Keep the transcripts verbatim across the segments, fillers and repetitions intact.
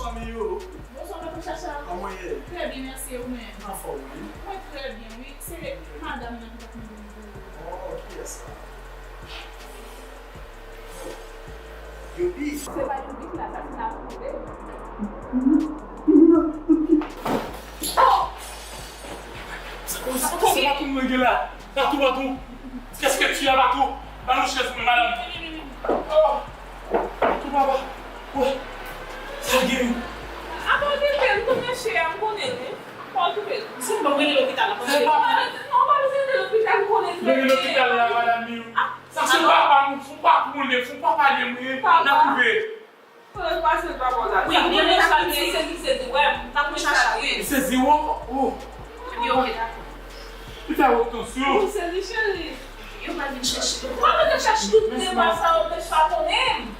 Fanmi yo. Bonswa, Tonton Chacha. Kòman w ye? Trè byen, mèsi, e ou menm? M anfòm, wi. Mwen trè byen, wi. Se madanm nan ki t ap mande m pou ou. Oh, kiyès sa? Yobi. Se pa Yobi ki la, sa se Natouve. Oh! Se pa tou mwen gen la. Patou, Patou. Qu'est-ce que tu as, Patou? Ba nou chèz mwen, madanm. Oh! Patou, papa. Wè. Sa l gen? Apa okipe l, m konn mesye a, m konnen l, wi. Apa okipe l. Si m pa rele lopital la, paske... Non, pa bezwen rele lopital, m konnen l trè byen. Rele lopital la, madanm Miyou. Sa se papa nou, se yon patwon li ye, se yon papa li ye, mwen, Natouve. Fòk pase l pa konsa. Wi, mwen menm sa, se li, se li, wè, m t ap mwen chache, wi. Se ziwo? Oh. Ebyen, oke, dakò. Li fè wot tansyon. Wi, se li, cheri. Yo pral vin chache l. Mwen mete chache tout demen sa yo, mesye a konnen m.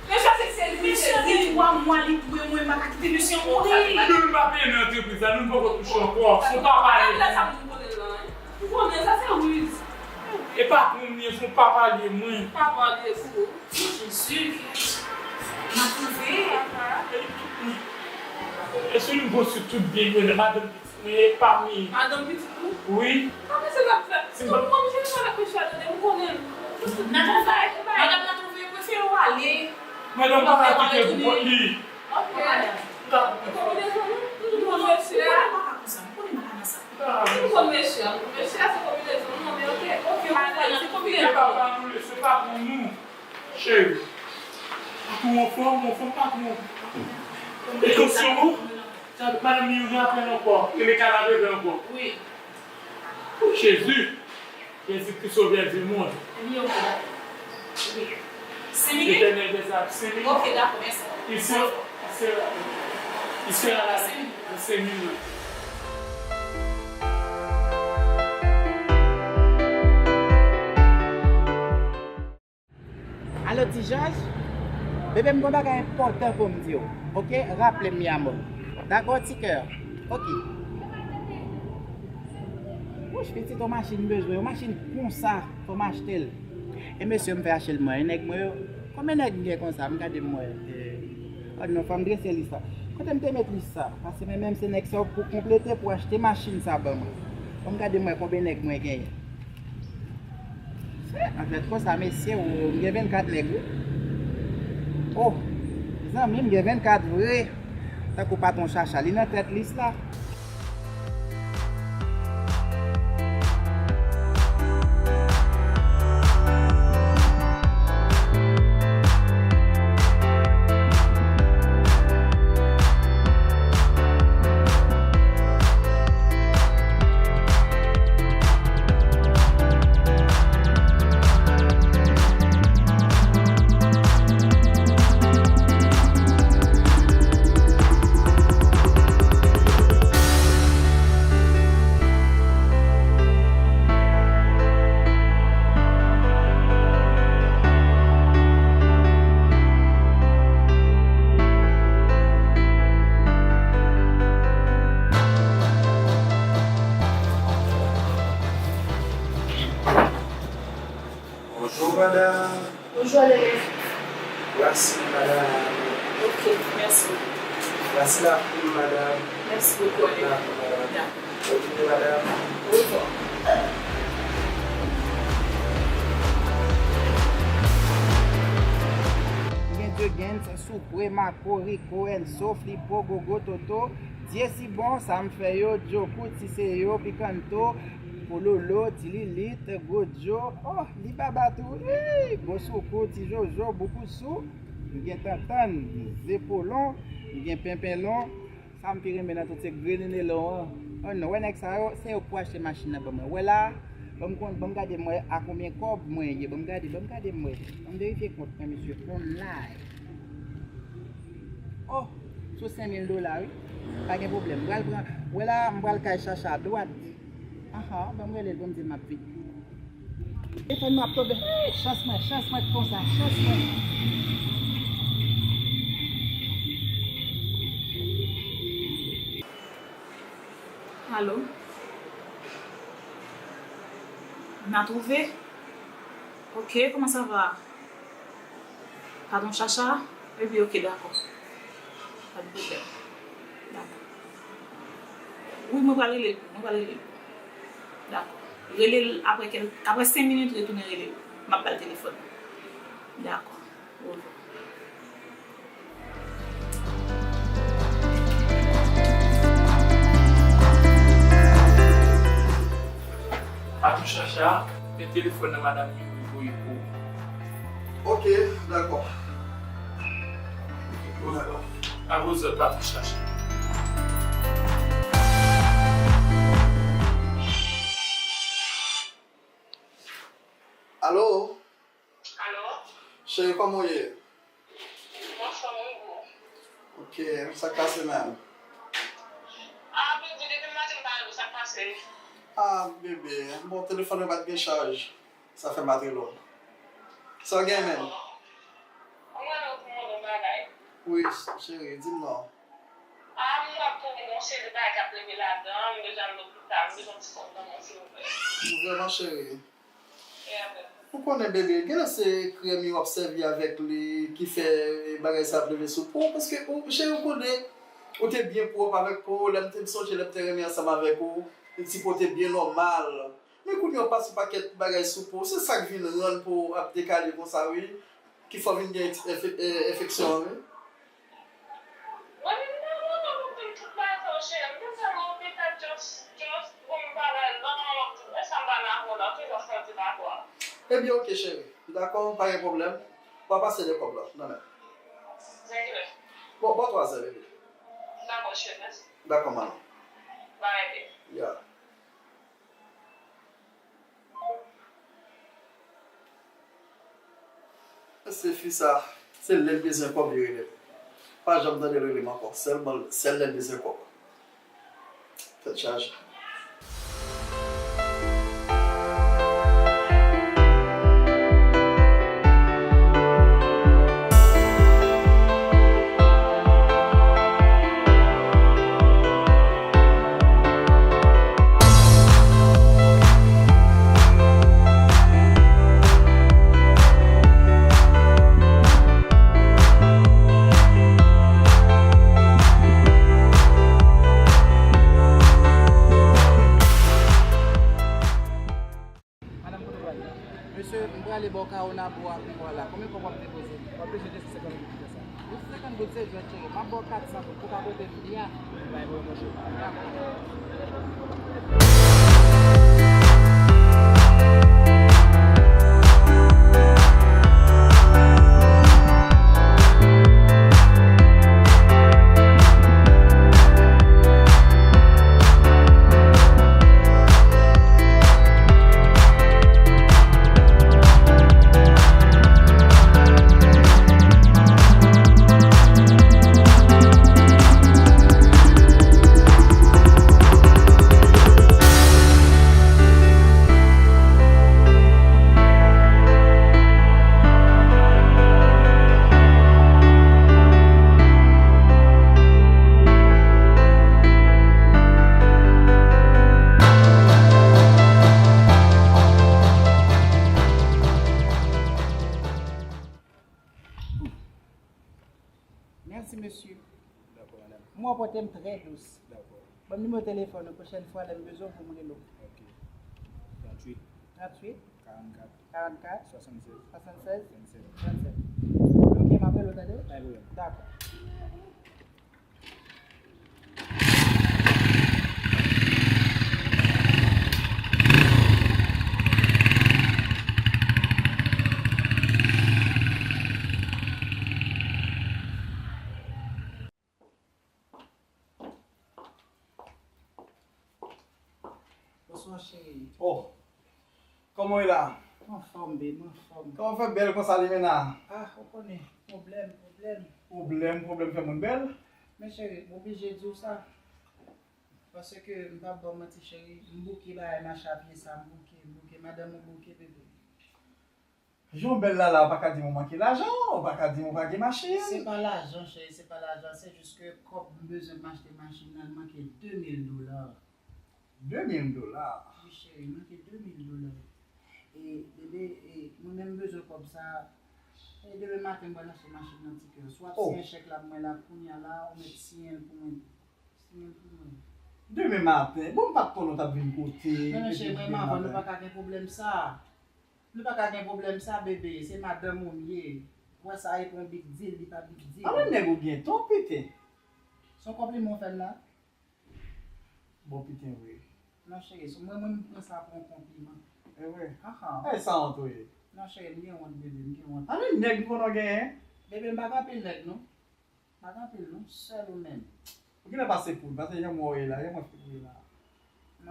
Mesye a se, se li, se li. Gen twa mwa li dwe mwen, m pa ka kite mesye a mouri. Nou pa peye nan antrepriz la, nou poko touche ankò. Se yon papa li ye. Gade sa moun konnen l lan, wi. Ou konnen sa se riz. E patwon m li ye, se yon papa li ye, mwen. Papa li ye pou ou. Jezi Kris. Natouve. Papa. E si nou gwo sou tout byen yo, madanm pitit mwen, e pa mi. Madanm pitit ou? Wi. Sa mesye sa ap fè? Tout moun jwenn sa nan mesye a, tande, m konnen l. Natouve, madanm Natouve, prefere w ale. Madanm pa ka kite pou kont li. Ok. Konbinezon nou, nou konn mesye a. M pa ka konsa, m konnen m pa ka nan sa. M konn mesye a, mesye a se konbinezon nou, men oke. Oke, oke, se konbinezon. Se papa nou, se patwon nou. Cheri, patwon anfòm, anfòm patwon. E tansyon ou? Sa, madanm Miyou gen apèl ankò. Rele Kanada ankò. Wi. O Jezi! Jezi Kris, Sovè di mond. Ebyen, oke, dakò. Wi. Senk minit? Letènèl dèzame, senk minit. Oke, dakò, mèsi. Il sera, il sera, il sera la nan senk minit. Alo, ti Jòj? Bebe, m gen yon bagay enpòtan pou m di w. Oke? Raple m, mi amor. Dakò, ti kè? Oke. Wouch, pitit, yon machin m bezwen. Yon machin konsa, fò m achte l. E mesye m fè achte l mwen. E nèg mwen yo, konbyen nèg m gen konsa? M gade m wè. E, oh non, fò m drese lis la. Kote m te met lis sa? Paske mwen menm se nèg sa yo pou konplete pou achte machin sa ban mwen. Fò m gade m wè konbyen nèg mwen genyen. Anfèt, konsa, mesye, o, m gen vennkat nèg, wi. O, mezanmi, m gen vennkat vre. Tankou patwon Chacha, li nan tèt lis la. Bonjou, madanm. Bonjou, Alex. Vwasi, madanm. Ok, mèsi. Vwasi la pou madanm. Mèsi bokou, Alex. Dakò, madanm. Dakò. Bonjou, madanm. Orevwa. Gen Dieugène, Soupre, Marco, Rico, Enzo, Flipo, Gogo, Toto, Dye si bon, sa m fè yo, Djokou, Ti Seyo, Pikanto, Pololo, Ti Lilit, Gwo Djo, oh, Li Baba tou, ey, Gwo Soukou, Ti Jojo, Boukousou, m gen Tantann, Zepolon, m gen Penpenlon, sa m pi renmen nan tout se Grenenelon an. Oh non, wè nèg sa yo, se yo k pou achte machin nan ban mwen. Wè la, ban m konn, ban m gade m wè a konbyen kòb mwen ye, ban m gade, ban m gade m wè. Ban m verifye kont mwen, mesye, online. Oh, sou senk mil dola, wi. Pa gen pwoblèm. M pral pran, wè la, m pral kay Chacha dwat. Aha, ban m rele l pou m di l m ap vini. Telefòn mwen ap tonbe. Chans mwen, chans mwen konsa, chans mwen. Alo? Natouve? Ok, comment ça va? Patwon Chacha? Epi, ok, dakò. Pa Pwoblèm. Dakò. Wi, mwen pral rele l. Mwen pral rele l. Dakò. Rele l apre kèl, apre senk minit, retounen rele l. M ap ba l telefòn. Dakò. Orevwa. Patou Chacha, men telefòn nan madanm Youri voye pou ou. Ok, dakò. Dakò. Apre zòt, Patou Chacha. Alo? Alo? Cheri, kòman w ye? M anfòm, wi, bro. Ok, sa k pase menm? Ah, bebe, depi maten m pa wè w, sa k pase? Ah, bebe, bon, telefòn mwen pa t gen chaj. Sa fè m pa t rele w. Sa w gen menm? Mwen rele w pou mande w bagay. Wi, cheri, di m non. Ah, m wè pou m gon seri de bagay k ap leve ladan, m bezwen al lopital, m bezwen ti kòb nan men w, silvouplè. Vrèman, cheri. Ou konnen, bebe, genlè se krèm yo ap sèvi avèk li ki fè bagay sa ap leve sou po w, paske ou, cheri, ou konnen, ou te byen pwòp avèk po w, lè m te sonje lè m te renmen ansanm avèk ou, ti po w te byen nòmal. Men kounye a w pase yon pakèt bagay sou po w, se sa k vin rann po w ap dekale konsa, wi, ki fè w vin gen enf-, enfe-, e, enfeksyon an, wi. Mwen menm nan moto pou vin tout bagay sa yo cheri, m te sèlman lopital just, just pou m pa bay lan, e sa m pa nan avè w la, toujou ap fè ti bagay. Ebyen, ok, cheri. Dakò, pa gen pwoblèm. W a pase de kòb la nan men m. Nan kilè? Bon, bò twa zè, bebe. Dakò, cheri, mèsi. Dakò, manman. Bye, baby. Ya. Se fi sa, se lè l bezwen kòb li rele m. Pa janm tande l rele m ankò. Sèlman, sèl lè l bezwen kòb. Tèt chaje. Madanm, kote w prale? Mesye, m prale bò Kawo Nabo a Pibwa la. Konbyen kòb w ap depoze m? W ap bezwen de san senkant goud pou fè sa. De san senkant goud se jwèt, cheri. M ap ba w kat san goud pou w ka pote m byen. Bay pou mwen, cheri. Dakò. Mèsi, mesye. Dakò, madanm. Mwen pòte m trè dous. Dakò. Ban m nimewo telefòn ou, pwochèn fwa lè m bezwen w pou m rele w. Ok. Tranntuit. Tranntuit. Karannkat. Karannkat. Swasannsèz. Swasannsèz. Vennsèt. Vennsèt. Ok, m ap rele w, tande? Pa gen pwoblèm. Dakò. Bonswa, cheri. Oh, kòman w ye la? M anfòm, babe, m anfòm. Kòman w fè bèl konsa, Limena? Ah, ou konnen, pwoblèm, pwoblèm. Pwoblèm, pwoblèm fè moun bèl? Men cheri, m oblije di w sa. Paske m p ap ba w manti, cheri, m bouke bagay mache a pye sa, m bouke, m bouke, madanm ou bouke, bebe. Jan w bèl la la, ou pa ka di m ou manke lajan, ou pa ka di m ou pa gen machin. Se pa lajan, cheri, se pa lajan, se jis ke kòb m bezwen pou m achte machin nan, l manke de mil dola. De mil dola? Wi, cheri, manke de mil dola. E, bebe, e, mwen menm m bezwen kòb sa, E demen maten, m pral achte machin nan, Ti Kè. Swa w ap siyen chèk la pou mwen la, kounye a la, ou mèt siyen l pou mwen. Siyen l pou mwen. Demen maten? Bon, m pa t konnen w t ap vin kote. Non, non, cheri, mwen, m avè w, nou pa ka gen pwoblèm sa. Nou pa ka gen pwoblèm sa, bebe. Se madanm ou m ye. Ou wè sa e pa yon big deal, li pa big deal. Anben nèg ou gen ton piten. Se yon konpliman w fè m la? Bon piten vre. Non, cheri, sou mwen, mwen, m pran sa pou yon konpliman. E vre? Ahan. E sa wont ou ye? Non, cheri, m gen wont, bebe, m gen wont. Anben nèg m konnen w genyen? Bebe, m pa gen anpil nèg, non. M pa gen anpil, non. Sèl ou menm. Ou genlè pase poul, paske jan m wè w ye la, jan m wè figi w ye la.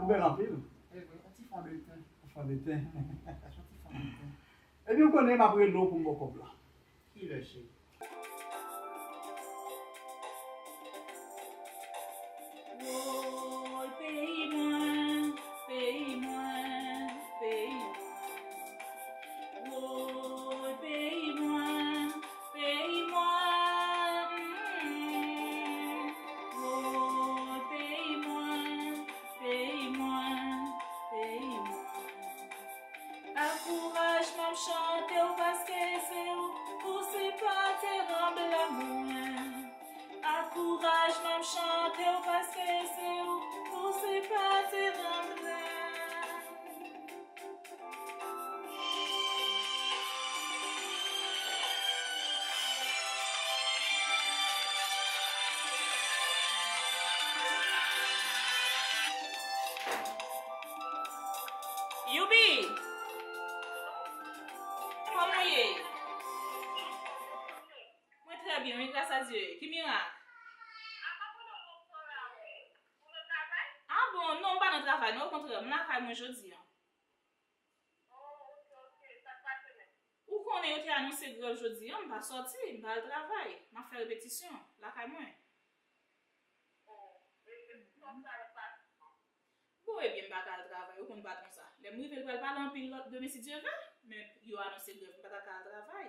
Ou bèl anpil. E vre, yon ti fondeten. Fondeten. Yon ti fondeten. Ebyen, ou konnen m ap rele w pou m ba w kòb la. Kilè, cheri? Woy, peyi mwen, peyi mwen, peyi mwen. Woy, peyi mwen, peyi mwen. Mm. Woy, peyi mwen, peyi mwen, peyi mwen. Ak kouraj m ap chante w, paske se ou, ou se pati ranblan mwen. Ak kouraj m ap chante w, paske se ou, ou se pati ranblan. Youbi! Kòman w ye? Mwen trè byen, wi, gras a Dye. Ki mirak? Ah bon, non, m pa nan travay, non, okontrè, m lakay mwen jodi a. Ou konnen yo te anonse grèv jodi a, m pa sòti, m pa al travay. M ap fè repetisyon lakay mwen. Bon, ebyen, m pa ka al travay, ou konn patwon sa. Lè m rive, l pral pale anpil lòt demen, si Dye vle, men yo anonse grèv, m pa ta ka al travay.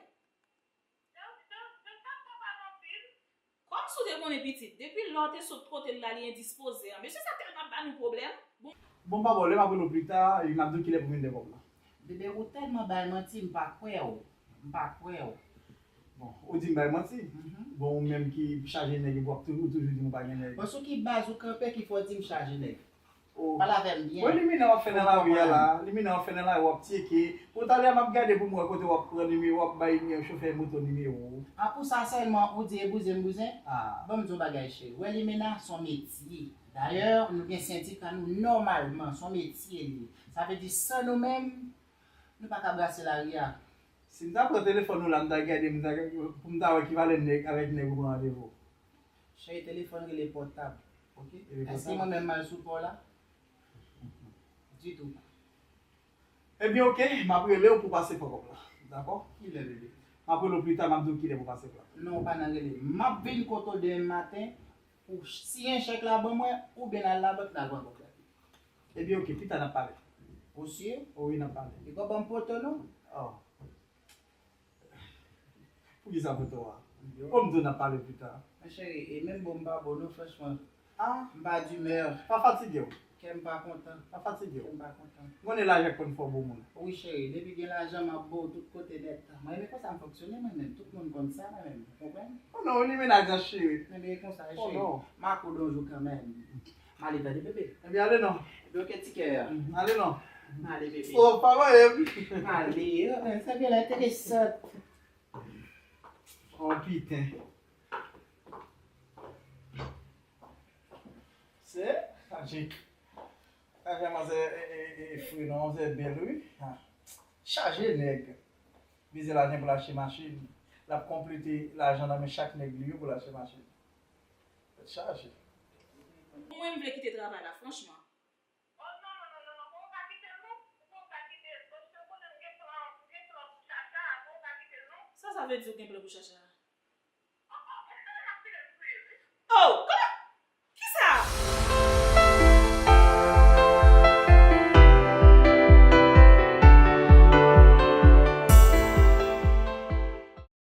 Kòm si w te konnen pitit, depi lè w te sot kote l la, li endispoze an. Mesye sa tèlman ap ba nou pwoblèm. Bon. Bon, pa bò, lè m ap rele w pita, e m ap di w kilè pou m vin dèyè kòb la. Bebe, ou tèlman bay manti, m pa kwè w. M pa kwè w. Bon, ou di m bay manti? Mhm. Bon, ou menm ki chaje nèg epi w ap toujou, toujou di m ou pa gen nèg. Bon, sou ki baz ou kanpe ki fè w di m chaje nèg? Oh. Pale avè m byen. Bon, limena w ap fè nan lari a la, limena w ap fè nan lari, w ap tcheke. Pou talè a m ap gade pou m wè kote w ap pran nimewo, w ap bay chofè moto nimewo w. A, pou sa sèlman ou di e bouzen m bouzen? Ah. Ban m di w bagay, cheri. W wè, limena se yon metye. Dayè, nou gen sendika nou nòmalman, se yon metye li ye. Sa vle di san nou menm, nou pa ka brase lari a. Si m ta pran telefòn ou la, m ta gade, m ta, pou m ta wè ki valè nèg, avèk nèg ou pran randevou. Cheri, telefòn rele pòtab, oke? Èske mwen menm m al sou pò la? Ditou. Ebyen, oke, m ap rele w pou pase pran kòb la. Dakò? Kilè, bebe? M ap rele w pita, m ap di w kilè pou pase pran. Non, ou pa nan rele. M ap vin kote w demen maten pou siyen chèk la ban mwen, oubyen n al labank n al pran kòb la. Ebyen, oke, pita n ap pale. Ou si? O wi, n ap pale. Li poko ban m poto, non? Oh. Poukisa poto a? Yo. Bon, m di w n ap pale pita. Men cheri, e menm bon m pa bon non, franchman. Ah. M pa d'humeur. Pa fatige w. Kè m pa kontan. Pa fatige w. Kè m pa kontan. M konnen lajan konn fè w bon moun. Wi cheri, depi gen lajan m ap bo w tout kote nèt. Mwen renmen konsa m fonksyone mwen menm. Tout moun konn sa mwen menm. Ou konprann? Oh non, ou ni mennaj nan cheri. Men e konsa cheri. Oh non. M a kou donjou kanmenm. M ale tande bebe. Ebyen ale non. Ebyen oke ti kè. Mm, ale non. M ale bebe. Oh, pa voye m. M ale. Oh, men sa byen enteresan. Oh, piten. Se, sa jik. Sa jik manzè, e, e, e, fre non, manzè bèl, wi. Ha. Chaje nèg. Bezwen lajan pou l achte machin. L ap konplete lajan nan men chak nèg li yo pou l achte machin. Tèt chaje. Mwen, m vle kite travay la, franchman. Oh, non, non, non, non, non, bon, ou pa kite l, non. Ou pa kite l, paske ou konnen m gen plan, m gen plan pou Chacha, bon, ou pa kite l, non. Sa sa vle di ou gen plan pou Chacha?